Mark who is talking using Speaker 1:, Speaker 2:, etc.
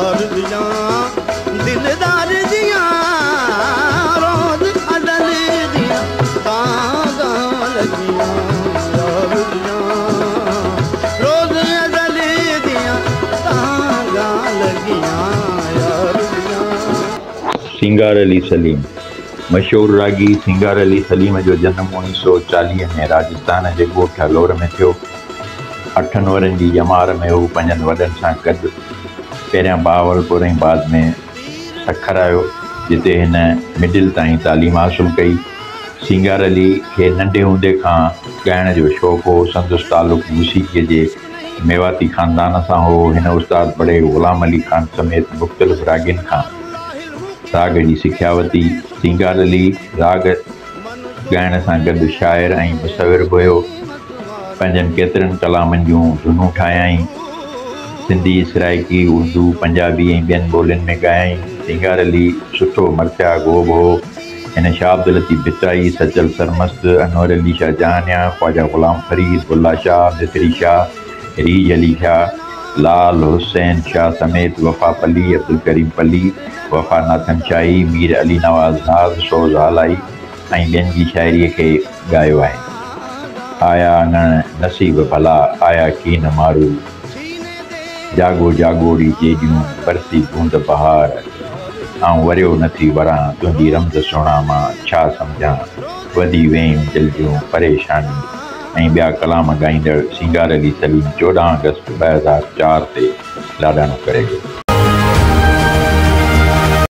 Speaker 1: यार दियां, दिलदार दियां, रोज अदल दियां तांगां लगियां यार दियां, रोज अदल दियां तांगां लगियां यार दियां।
Speaker 2: सिंगार अली सलीम मशहूर रागी सिंगार अली सलीम जो जनम 1940 में राजस्थान जे ॻोठ अलोर में थियो। 8 वरनि जी ॼमार में हू पंहिंजनि वॾनि सां गॾु पहिरियां बहावलपुर ऐं बाद में सखर आयो, जिते हिन मिडिल ताईं तालीम हासिल कई। सिंगार अली खे नंढे हूंदे खां ॻाइण जो शौक़ु हो। संदसि तालुक़ मूसीक़ीअ जे मेवाती ख़ानदान सां हो। हिन उस्ताद बड़े ग़ुलाम अली ख़ान समेत मुख़्तलिफ़ रागियुनि खां राग जी सिख्या वरिती। सिंगार अली राग ॻाइण सां गॾु शाइर ऐं मुसविर बि हुयो। पंहिंजनि केतिरनि कलामनि जूं धुनूं ठाहियाईं। सिंधी, सराइकी, उर्दू, पंजाबी ऐं ॿियनि ॿोलियुनि में ॻायाईं। सिंगार अली सुठो मरसिया गो बि हो। हिन शाह अब्दुल लतीफ़ भिटाई, सचल सरमस्त, अनवर अली शाह जहानिया, ख्वाजा ग़ुलाम फ़रीद, बुल्ला शाह, मिसरी शाह, रीज अली शाह, लाल हुसैन शाह समेत वफ़ा पली, अब्दुल करीम पली, वफ़ा नाथन शाही, मीर अली नवाज़ नाज़, सोज़ हालाई ऐं ॿियनि जी शाइरीअ खे ॻायो आहे। आया आङण नसीब भला, आया कीन मारू, जागो जागोड़ी जेॾियूं, बरसी बूंद बहार, आउं वरियो नथी वरां, तुंहिंजी रमज़ सुहिणा मां छा सम्झां, वधी वयूं दिलि जूं परेशानियूं ऐं ॿिया कलाम ॻाईंदड़ सिंगार अली सलीम 14 अगस्त 2004 ते लाॾाणो करे वियो।